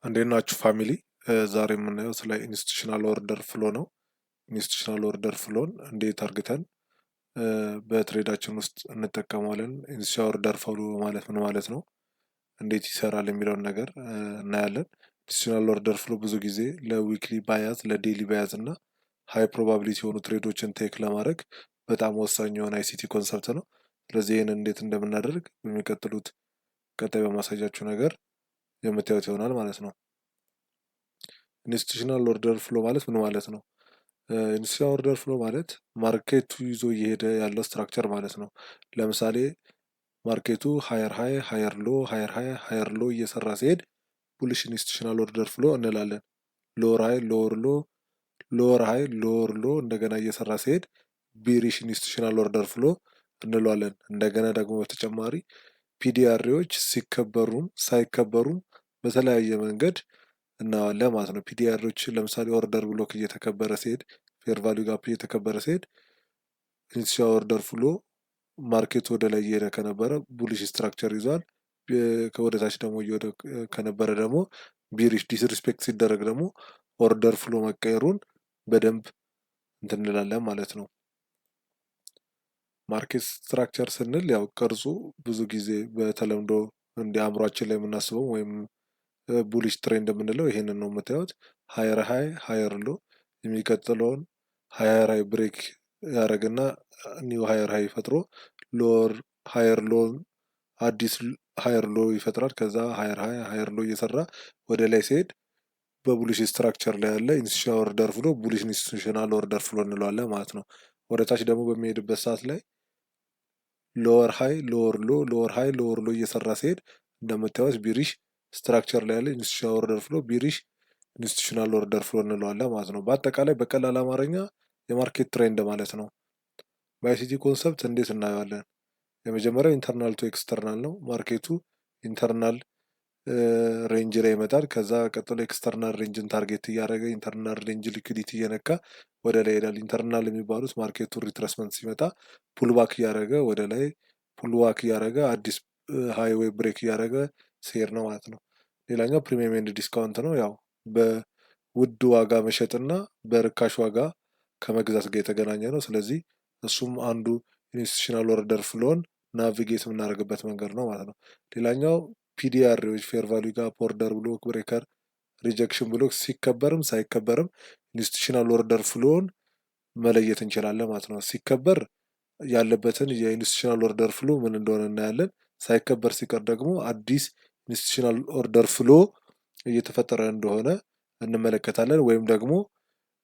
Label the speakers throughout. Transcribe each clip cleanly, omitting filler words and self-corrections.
Speaker 1: እንዴት ናችሁ family? ዛሬ የምናየው ስለ institutional order flow ነው። Institutional order flow ን እንዴት አርግተን በ trade ኣችን ውስጥ እንጠቀመዋለን፣ institutional order flow ማለት ምን ማለት ነው፣ እንዴት ይሰራል የሚለውን ነገር እናያለን። Institutional order flow ብዙ ጊዜ ለ weekly bias፣ ለ daily bias እና high probability የሆኑ trade ኦችን take ለማድረግ በጣም ወሳኝ የሆነ ICT concept ነው። ስለዚህ ይህን እንዴት እንደምናደርግ በሚቀጥሉት ቀጣይ በማሳያችሁ ነገር የምታዩት ይሆናል ማለት ነው። Institutional order flow ማለት ምን ማለት ነው? Institutional order flow ማለት market ኡ ይዞ እየሄደ ያለው structure ማለት ነው። ለምሳሌ market ኡ higher high፣ higher low፣ higher high፣ higher low እየሰራ ሲሄድ bullish institutional order flow እንላለን። Lower high፣ lower low፣ lower high፣ lower low እንደገና እየሰራ ሲሄድ bearish institutional order flow እንለዋለን። እንደገና ደግሞ በተጨማሪ PD array ዎች ሲከበሩም ሳይከበሩም በተለያየ መንገድ እናየዋለን ማለት ነው። PD array ዎች ለምሳሌ order block እየተከበረ ሲሄድ፣ fair value gap እየተከበረ ሲሄድ institutional order flow market ወደ ላይ እየሄደ ከነበረ bullish structure ይዟል። ከወደ ታች ደግሞ እየወደ ከነበረ ደግሞ bearish፣ disrespect ሲደረግ ደግሞ order flow መቀየሩን በደንብ እንትን እንላለን ማለት ነው። Market structure ስንል ያው ቅርጹ ብዙ ጊዜ በተለምዶ እንደ አእምሯችን ላይ የምናስበው ወይም bullish trend የምንለው ይሄንን ነው የምታዩት። Higher high፣ higher low፣ የሚቀጥለውን higher high break ያደረግና new higher high ፈጥሮ lower higher low፣ አዲስ higher low ይፈጥራል። ከዛ higher high፣ higher low እየሰራ ወደ ላይ ሲሄድ በ bullish structure ላይ ያለ institutional order flow bullish institutional order flow እንለዋለን ማለት ነው። ወደ ታች ደግሞ በሚሄድበት ሰዓት ላይ lower high፣ lower low፣ lower high፣ lower low እየሰራ ሲሄድ እንደምታዩት bearish structure ላይ ያለ institutional order flow bearish institutional order flow እንለዋለን ማለት ነው። በአጠቃላይ በቀላል አማርኛ የ market trend ማለት ነው። በ ICT concept እንዴት እናየዋለን? የመጀመሪያው internal to external ነው። Market ኡ internal range ላይ ይመጣል። ከዛ ቀጥሎ external range ን target እያደረገ internal range liquidity እየነካ ወደ ላይ ይሄዳል። Internal የሚባሉት market ኡ retracement ሲመጣ pullback እያደረገ ወደ ላይ pullback እያደረገ አዲስ high ወይ break እያደረገ ሲሄድ ነው ማለት ነው። ሌላኛው premium and discount ነው። ያው በውድ ዋጋ መሸጥና በርካሽ ዋጋ ከመግዛት ጋር የተገናኘ ነው። ስለዚህ እሱም አንዱ institutional order flow ን navigate የምናደርግበት መንገድ ነው ማለት ነው። ሌላኛው PD array ዎች fair value gap፣ order block፣ breaker፣ rejection block ሲከበርም ሳይከበርም institutional order flow ን መለየት እንችላለን ማለት ነው። ሲከበር ያለበትን የ institutional order flow ምን እንደሆነ እናያለን። ሳይከበር ሲቀር ደግሞ አዲስ institutional order flow እየተፈጠረ እንደሆነ እንመለከታለን። ወይም ደግሞ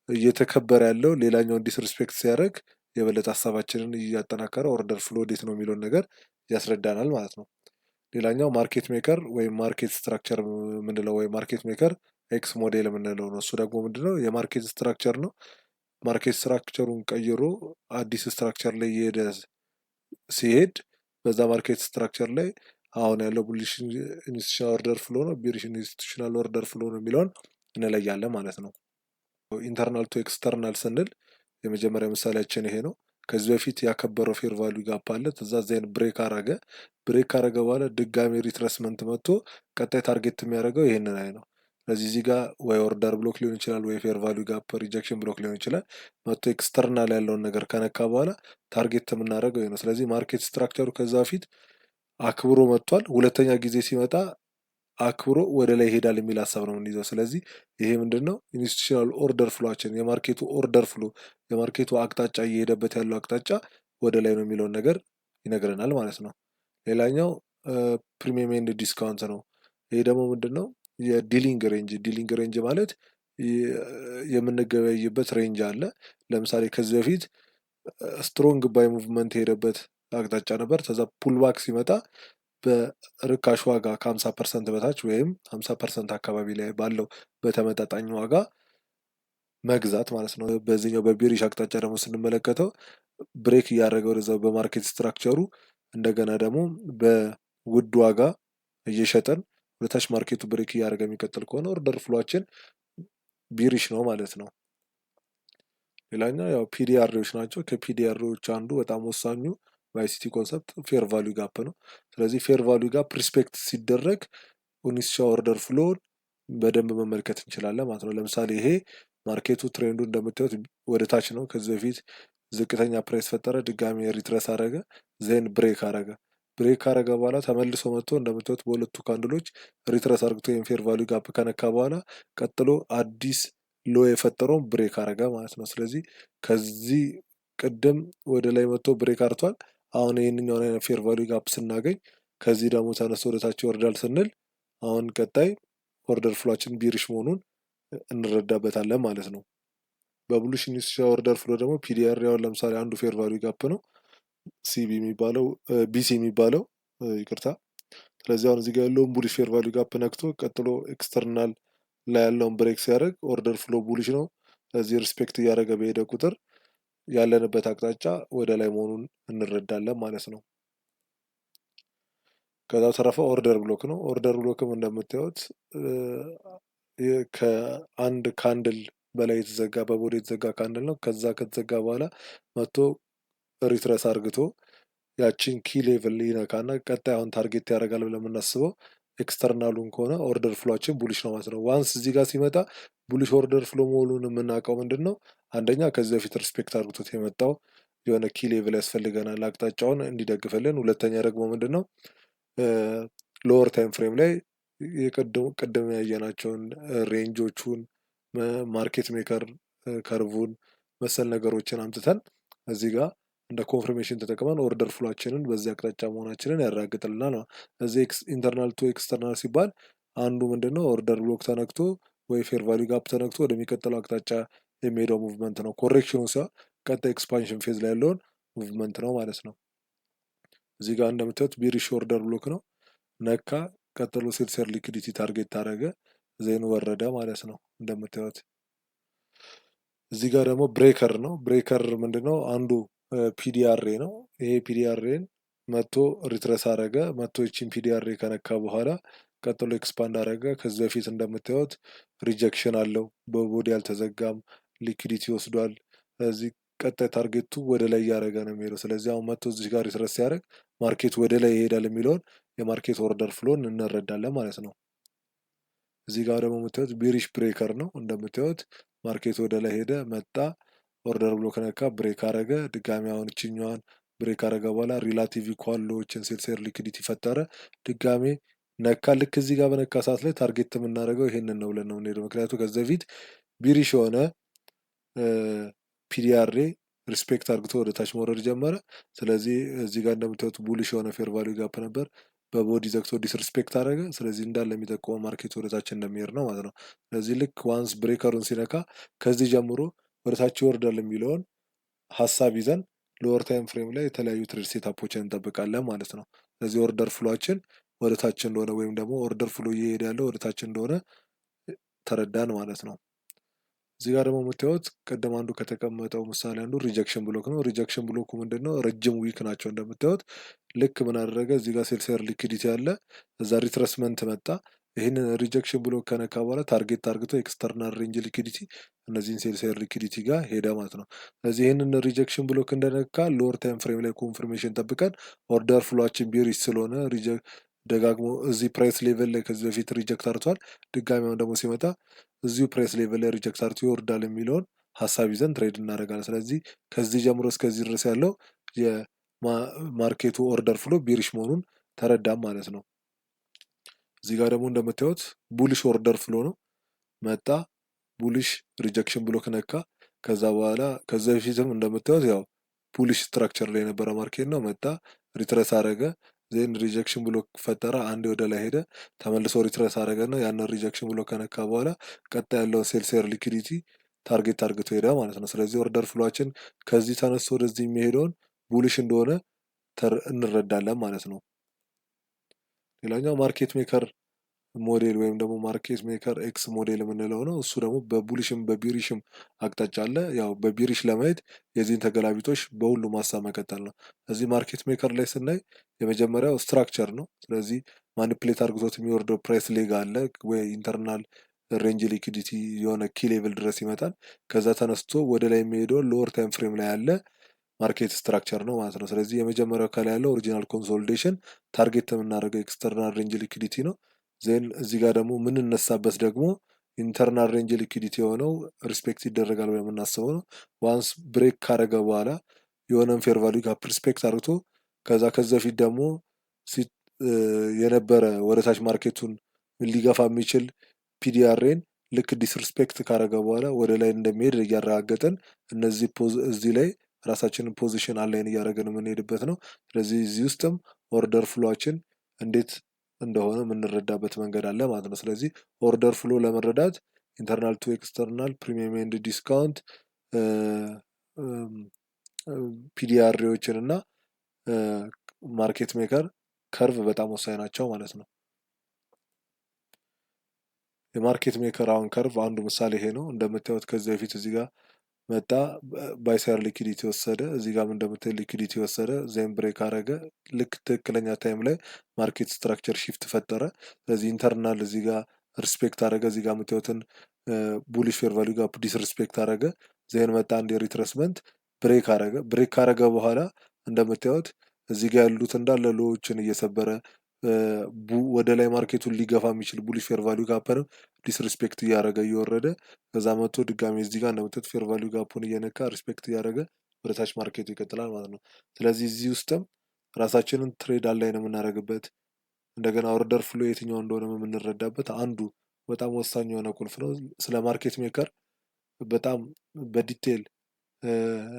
Speaker 1: እየተከበረ ያለው ሌላኛውን disrespect ሲያደርግ የበለጠ ሀሳባችንን እያጠናከረ order flow ወዴት ነው የሚለውን ነገር ያስረዳናል ማለት ነው። ሌላኛው market maker ወይም market structure የምንለው ወይም market maker X model የምንለው ነው። እሱ ደግሞ ምንድነው? የ market structure ነው። Market structure ኡን ቀይሮ አዲስ structure ላይ እየሄደ ሲሄድ በዛ market structure ላይ አሁን ያለው bullish institutional order flow ነው፣ bearish institutional order flow ነው የሚለውን እንለያለን ማለት ነው። Internal to external ስንል የመጀመሪያ ምሳሌያችን ይሄ ነው። ከዚህ በፊት ያከበረው fair value gap አለ። ከዛ then break አረገ። Break ካረገ በኋላ ድጋሚ retracement መጥቶ ቀጣይ target የሚያደርገው ይሄንን high ነው። ስለዚህ እዚህ ጋር ወይ order block ሊሆን ይችላል፣ ወይ fair value gap rejection block ሊሆን ይችላል። መጥቶ external ያለውን ነገር ከነካ በኋላ target የምናደርገው ይሄ ነው። ስለዚህ market structure ኡ ከዛ በፊት አክብሮ መጥቷል። ሁለተኛ ጊዜ ሲመጣ አክብሮ ወደ ላይ ይሄዳል የሚል ሀሳብ ነው የምንይዘው። ስለዚህ ይሄ ምንድን ነው? ኢንስቲቱሽናል ኦርደር ፍሎችን የማርኬቱ ኦርደር ፍሎ የማርኬቱ አቅጣጫ እየሄደበት ያለው አቅጣጫ ወደ ላይ ነው የሚለውን ነገር ይነግረናል ማለት ነው። ሌላኛው premium and discount ነው። ይሄ ደግሞ ምንድን ነው? የ dealing range። Dealing range ማለት የምንገበያይበት range አለ። ለምሳሌ ከዚህ በፊት strong buy movement የሄደበት አቅጣጫ ነበር። ከዛ pullback ሲመጣ በርካሽ ዋጋ ከ50% በታች ወይም 50% አካባቢ ላይ ባለው በተመጣጣኝ ዋጋ መግዛት ማለት ነው። በዚህኛው በ bearish አቅጣጫ ደግሞ ስንመለከተው break እያደረገ ወደዛው በ market structure ኡ እንደገና ደግሞ በውድ ዋጋ እየሸጠን ወደታች market ኡ break እያደረገ የሚቀጥል ከሆነ order flow ኣችን bearish ነው ማለት ነው። ሌላኛው ያው PD array ዎች ናቸው። ከ PD array ዎች አንዱ በጣም ወሳኙ በ ICT concept fair value gap ነው። ስለዚህ fair value gap respect ሲደረግ institutional order flow ን በደንብ መመልከት እንችላለን ማለት ነው። ለምሳሌ ይሄ market ኡ trend ኡ እንደምታዩት ወደ ታች ነው። ከዚህ በፊት ዝቅተኛ price ፈጠረ፣ ድጋሚ retrace አረገ፣ then break አረገ። Break ካረገ በኋላ ተመልሶ መጥቶ እንደምታዩት በሁለቱ candle ኦች retrace አርግቶ የ fair value gap ከነካ በኋላ ቀጥሎ አዲስ low የፈጠረውን break አረገ ማለት ነው። ስለዚህ ከዚህ ቅድም ወደ ላይ መጥቶ break አርቷል። አሁን ይህንኛውን አይነት fair value gap ስናገኝ ከዚህ ደግሞ ተነስቶ ወደ ታች ይወርዳል ስንል አሁን ቀጣይ order flow ኣችን bearish መሆኑን እንረዳበታለን ማለት ነው። በ bullish institutional order flow ደግሞ PD array ያውን ለምሳሌ አንዱ fair value gap ነው፣ CB የሚባለው፣ BISI የሚባለው ይቅርታ። ስለዚህ አሁን እዚህ ጋር ያለውን bullish fair value gap ነክቶ ቀጥሎ external ላይ ያለውን break ሲያደርግ order flow bullish ነው። ስለዚህ respect እያደረገ በሄደ ቁጥር ያለንበት አቅጣጫ ወደ ላይ መሆኑን እንረዳለን ማለት ነው። ከዛ በተረፈ order block ነው። Order block ም እንደምታዩት ከአንድ candle በላይ የተዘጋ፣ በ body የተዘጋ candle ነው። ከዛ ከተዘጋ በኋላ መጥቶ retrace አርግቶ ያቺን key level ይነካና ቀጣይ አሁን target ያደርጋል ብለን የምናስበው external ኡን ከሆነ order flow ኣችን bullish ነው ማለት ነው። Once እዚህ ጋር ሲመጣ bullish order flow መሆኑን የምናውቀው ምንድን ነው? አንደኛ ከዚህ በፊት respect አድርጎት የመጣው የሆነ key level ያስፈልገናል አቅጣጫውን እንዲደግፍልን። ሁለተኛ ደግሞ ምንድን ነው? Lower time frame ላይ ቅድም ያየናቸውን range ኦቹን፣ market maker curve ኡን መሰል ነገሮችን አምጥተን እዚህ ጋር እንደ confirmation ተጠቅመን order flow ኣችንን በዚህ አቅጣጫ መሆናችንን ያረጋግጥልናል ነው። እዚህ internal to external ሲባል አንዱ ምንድነው? Order block ተነክቶ ወይ fair value gap ተነክቶ ወደሚቀጥለው አቅጣጫ የሚሄደው movement ነው። Correction ኑ ሲሆን ቀጣይ expansion phase ላይ ያለውን movement ነው ማለት ነው። እዚህ ጋር እንደምታዩት bearish order block ነው። ነካ፣ ቀጥሎ sell side liquidity target ታደረገ፣ then ወረደ ማለት ነው እንደምታዩት። እዚህ ጋር ደግሞ breaker ነው። Breaker ምንድነው? አንዱ PD array ነው። ይሄ PD array ን መቶ retrace አረገ። መቶ ይቺን PD array ከነካ በኋላ ቀጥሎ expand አረገ። ከዚህ በፊት እንደምታዩት rejection አለው። በ body አልተዘጋም፣ liquidity ወስዷል። ስለዚህ ቀጣይ target ኡ ወደ ላይ እያደረገ ነው የሚሄደው። ስለዚህ አሁን መቶ እዚህ ጋር retrace ሲያደርግ market ወደ ላይ ይሄዳል የሚለውን የ market order flow ን እንረዳለን ማለት ነው። እዚህ ጋር ደግሞ የምታዩት bearish breaker ነው። እንደምታዩት market ወደ ላይ ሄደ፣ መጣ፣ order block ነካ፣ break አረገ። ድጋሚ አሁን እችኛዋን break አረገ በኋላ relative equal low ኦችን፣ sell side liquidity ፈጠረ። ድጋሜ ነካ። ልክ እዚህ ጋር በነካ ሰዓት ላይ target የምናደርገው ይሄንን ነው ብለን ነው የምንሄደው። ምክንያቱ ከዚህ በፊት bearish የሆነ PD array respect አርግቶ ወደ ታች መውረድ ጀመረ። ስለዚህ እዚህ ጋር እንደምታዩት bullish የሆነ fair value gap ነበር። በ body ዘግቶ disrespect አደረገ። ስለዚህ እንዳለ የሚጠቁመው market ወደ ታች እንደሚሄድ ነው ማለት ነው። ስለዚህ ልክ once breaker ኡን ሲነካ ከዚህ ጀምሮ ወደ ታች ይወርዳል የሚለውን ሀሳብ ይዘን lower time frame ላይ የተለያዩ trade setup ኦችን እንጠብቃለን ማለት ነው። ስለዚህ order flow ኣችን ወደ ታች እንደሆነ ወይም ደግሞ order flow እየሄደ ያለው ወደ ታች እንደሆነ ተረዳን ማለት ነው። እዚህ ጋር ደግሞ የምታዩት ቅድም አንዱ ከተቀመጠው ምሳሌ አንዱ rejection block ነው። Rejection block ኡ ምንድን ነው? ረጅም wick ናቸው እንደምታዩት። ልክ ምን አደረገ? እዚህ ጋር sell side liquidity አለ፣ እዛ retracement መጣ። ይህንን rejection block ከነካ በኋላ target አርግቶ external range liquidity፣ እነዚህን sell side liquidity ጋር ሄደ ማለት ነው። ስለዚህ ይህንን rejection block እንደነካ lower time frame ላይ confirmation ጠብቀን order flow ኣችን bearish ስለሆነ ደጋግሞ እዚህ price level ላይ ከዚህ በፊት reject አርቷል። ድጋሚ አሁን ደግሞ ሲመጣ እዚሁ price level ላይ reject አርቶ ይወርዳል የሚለውን ሀሳብ ይዘን trade እናደርጋለን። ስለዚህ ከዚህ ጀምሮ እስከዚህ ድረስ ያለው የ market ኡ order flow bearish መሆኑን ተረዳም ማለት ነው። እዚህ ጋር ደግሞ እንደምታዩት bullish order flow ነው። መጣ፣ bullish rejection block ነካ። ከዛ በኋላ ከዛ በፊትም እንደምታዩት ያው bullish structure ላይ የነበረ market ነው። መጣ፣ retrace አረገ፣ then rejection block ፈጠረ። አንዴ ወደ ላይ ሄደ፣ ተመልሶ retrace አረገና ያንን rejection block ከነካ በኋላ ቀጣይ ያለውን sell side liquidity target አርግቶ ሄደ ማለት ነው። ስለዚህ order flow ኣችን ከዚህ ተነስቶ ወደዚህ የሚሄደውን bullish እንደሆነ እንረዳለን ማለት ነው። ሌላኛው market maker model ወይም ደግሞ market maker X model የምንለው ነው። እሱ ደግሞ በቡሊሽም በቢሪሽም አቅጣጫ አለ። ያው በ bearish ለማየት የዚህን ተገላቢጦሽ በሁሉም ሀሳብ መቀጠል ነው። እዚህ market maker ላይ ስናይ የመጀመሪያው structure ነው። ስለዚህ manipulate አርግቶት የሚወርደው price leg አለ ወይ internal range liquidity የሆነ key level ድረስ ይመጣል። ከዛ ተነስቶ ወደ ላይ የሚሄደው lower time frame ላይ ያለ market structure ነው ማለት ነው። ስለዚህ የመጀመሪያው ከላይ ያለው original consolidation target የምናደርገው external range liquidity ነው። Then እዚህ ጋር ደግሞ የምንነሳበት ደግሞ internal range liquidity የሆነው respect ይደረጋል ብለን የምናስበው ነው። Once break ካረገ በኋላ የሆነን fair value gap respect አድርጎ ከዛ በፊት ደግሞ የነበረ ወደታች market ኡን ሊገፋ የሚችል PD array ን ልክ disrespect ካረገ በኋላ ወደ ላይ እንደሚሄድ እያረጋገጥን እነዚህ እዚህ ላይ ራሳችንን position align እያደረግን የምንሄድበት ነው። ስለዚህ እዚህ ውስጥም order flow ኣችን እንዴት እንደሆነ የምንረዳበት መንገድ አለ ማለት ነው። ስለዚህ order flow ለመረዳት internal to external፣ premium and discount፣ PD array ዎችን እና market maker curve በጣም ወሳኝ ናቸው ማለት ነው። የ market maker አሁን curve አንዱ ምሳሌ ይሄ ነው። እንደምታዩት ከዚህ በፊት እዚህ ጋር መጣ፣ buy side liquidity ወሰደ። እዚህ ጋርም እንደምታዩት liquidity ወሰደ፣ then break አረገ። ልክ ትክክለኛ time ላይ market structure shift ፈጠረ። ስለዚህ internal እዚህ ጋር respect አረገ። እዚህ ጋር የምታዩትን bullish fair value gap disrespect አረገ። Then መጣ፣ አንድ የ retracement break አረገ። Break ካረገ በኋላ እንደምታዩት እዚህ ጋር ያሉት እንዳለ low ዎችን እየሰበረ ወደ ላይ market ኡን ሊገፋ የሚችል bullish fair value gap ንም disrespect እያደረገ እየወረደ፣ ከዛ መጥቶ ድጋሚ እዚህ ጋር እንደምታዩት fair value gap ኡን እየነካ respect እያደረገ ወደ ታች market ኡ ይቀጥላል ማለት ነው። ስለዚህ እዚህ ውስጥም ራሳችንን trade align የምናደርግበት፣ እንደገና order flow የትኛው እንደሆነ የምንረዳበት አንዱ በጣም ወሳኝ የሆነ ቁልፍ ነው። ስለ market maker በጣም በ detail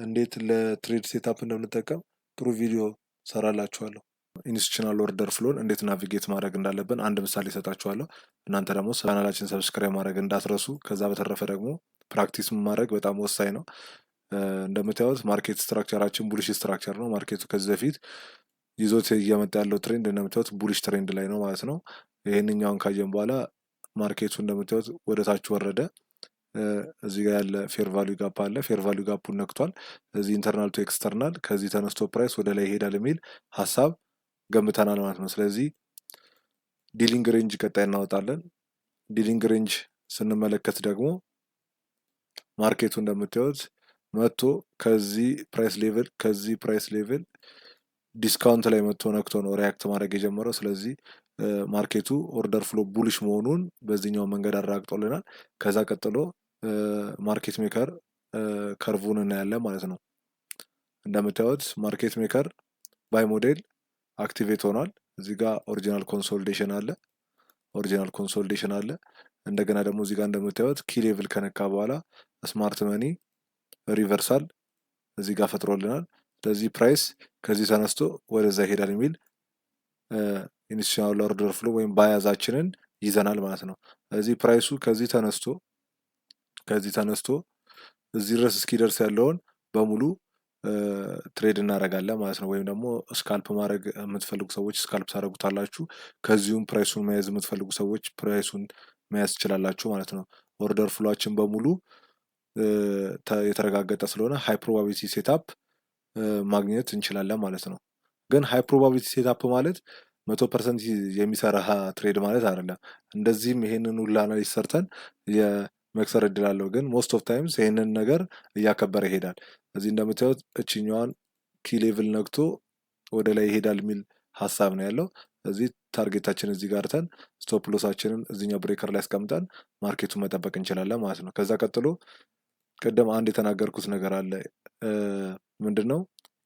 Speaker 1: እንዴት ለ trade setup እንደምንጠቀም ጥሩ ቪዲዮ ሰራላችኋለሁ። Institutional order flow ን እንዴት navigate ማድረግ እንዳለብን አንድ ምሳሌ እሰጣችኋለሁ። እናንተ ደግሞ ቻናላችን subscribe ማድረግ እንዳትረሱ። ከዛ በተረፈ ደግሞ practice ማድረግ በጣም ወሳኝ ነው። እንደምታዩት market structure ኣችን bullish structure ነው። Market ኡ ከዚህ በፊት ይዞት እየመጣ ያለው trend እንደምታዩት bullish trend ላይ ነው ማለት ነው። ይህንኛውን ካየን በኋላ market ኡ እንደምታዩት ወደ ታች ወረደ። እዚህ ጋር ያለ fair value gap አለ። Fair value gap ኡን ነክቷል። እዚህ internal to external ከዚህ ተነስቶ price ወደ ላይ ይሄዳል የሚል ሀሳብ ገምተናል ማለት ነው። ስለዚህ dealing range ቀጣይ እናወጣለን። Dealing range ስንመለከት ደግሞ market ኡ እንደምታዩት መጥቶ ከዚህ price level discount ላይ መጥቶ ነክቶ ነው react ማድረግ የጀመረው። ስለዚህ market ኡ order flow bullish መሆኑን በዚህኛው መንገድ አረጋግጦልናል። ከዛ ቀጥሎ market maker curve ኡን እናያለን ማለት ነው። እንደምታዩት market maker buy model activate ሆኗል። እዚህ ጋር original consolidation አለ። Original consolidation አለ። እንደገና ደግሞ እዚህ ጋር እንደምታዩት key level ከነካ በኋላ smart money reversal እዚህ ጋር ፈጥሮልናል። ስለዚህ price ከዚህ ተነስቶ ወደዛ ይሄዳል የሚል institutional order flow ወይም bias ኣችንን ይዘናል ማለት ነው። ስለዚህ price ኡ ከዚህ ተነስቶ እዚህ ድረስ እስኪደርስ ያለውን በሙሉ trade እናደርጋለን ማለት ነው። ወይም ደግሞ scalp ማድረግ የምትፈልጉ ሰዎች scalp ታደርጉታላችሁ። ከዚሁም price ኡን መያዝ የምትፈልጉ ሰዎች price ኡን መያዝ ትችላላችሁ ማለት ነው። Order flow ኣችን በሙሉ የተረጋገጠ ስለሆነ high probability setup ማግኘት እንችላለን ማለት ነው። ግን high probability setup ማለት 100% የሚሰራ trade ማለት አይደለም። እንደዚህም ይሄንን ሁላ analysis ሰርተን የመክሰር እድል አለው። ግን most of times ይሄንን ነገር እያከበረ ይሄዳል። እዚህ እንደምታዩት እችኛዋን key level ነክቶ ወደ ላይ ይሄዳል የሚል ሀሳብ ነው ያለው። እዚህ target ኣችን እዚህ ጋር አርገን stop loss ኣችንን እዚኛው breaker ላይ አስቀምጠን market ኡን መጠበቅ እንችላለን ማለት ነው። ከዛ ቀጥሎ ቅድም አንድ የተናገርኩት ነገር አለ። ምንድነው?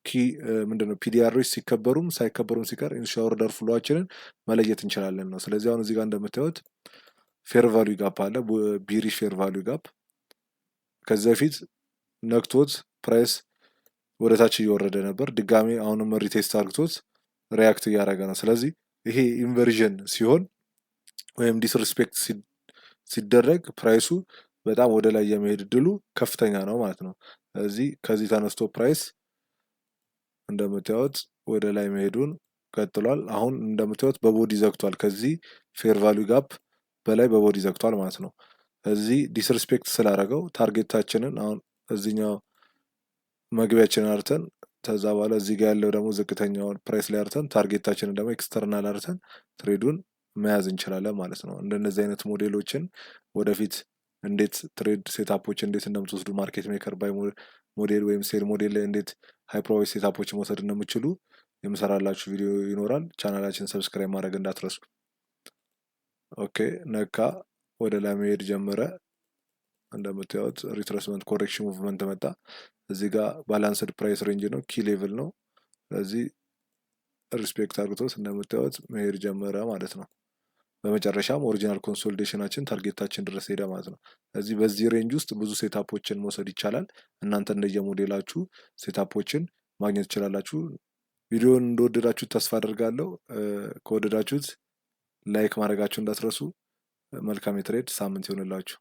Speaker 1: Key ምንድነው? PD array ዎች ሲከበሩም ሳይከበሩም ሲቀር institutional order flow ኣችንን መለየት እንችላለን ነው። ስለዚህ አሁን እዚህ ጋር እንደምታዩት fair value gap አለ፣ bearish fair value gap ከዚህ በፊት ነክቶት price ወደ ታች እየወረደ ነበር። ድጋሜ አሁንም retest አርግቶት react እያደረገ ነው። ስለዚህ ይሄ inversion ሲሆን ወይም disrespect ሲደረግ price ኡ በጣም ወደ ላይ የመሄድ እድሉ ከፍተኛ ነው ማለት ነው። ስለዚህ ከዚህ ተነስቶ price እንደምታዩት ወደ ላይ መሄዱን ቀጥሏል። አሁን እንደምታዩት በ body ዘግቷል። ከዚህ fair value gap በላይ በ body ዘግቷል ማለት ነው። እዚህ disrespect ስላደረገው target ኣችንን አሁን እዚኛው መግቢያችንን አርተን፣ ከዛ በኋላ እዚህ ጋር ያለው ደግሞ ዝቅተኛውን price ላይ አርተን፣ target ኣችንን ደግሞ external አርተን trade ኡን መያዝ እንችላለን ማለት ነው። እንደነዚህ አይነት ሞዴሎችን ወደፊት እንዴት trade setup ኦች እንዴት እንደምትወስዱ፣ market maker buy model ወይም sell model ላይ እንዴት high probability setup ኦች መውሰድ እንደምትችሉ የምሰራላችሁ ቪዲዮ ይኖራል። ቻናላችን subscribe ማድረግ እንዳትረሱ። Okay፣ ነካ፣ ወደ ላይ መሄድ ጀመረ። እንደምታዩት retracement correction movement መጣ። እዚህ ጋር balanced price range ነው፣ key level ነው። ስለዚህ respect አድርጎት እንደምታዩት መሄድ ጀመረ ማለት ነው። በመጨረሻም original consolidation ኣችን target ኣችን ድረስ ሄደ ማለት ነው። ስለዚህ በዚህ range ውስጥ ብዙ setup ኦችን መውሰድ ይቻላል። እናንተ እንደየሞዴላችሁ setup ኦችን ማግኘት ትችላላችሁ። ቪዲዮውን እንደወደዳችሁት ተስፋ አደርጋለሁ። ከወደዳችሁት like ማድረጋችሁ እንዳትረሱ። መልካም የ trade ሳምንት ይሆንላችሁ።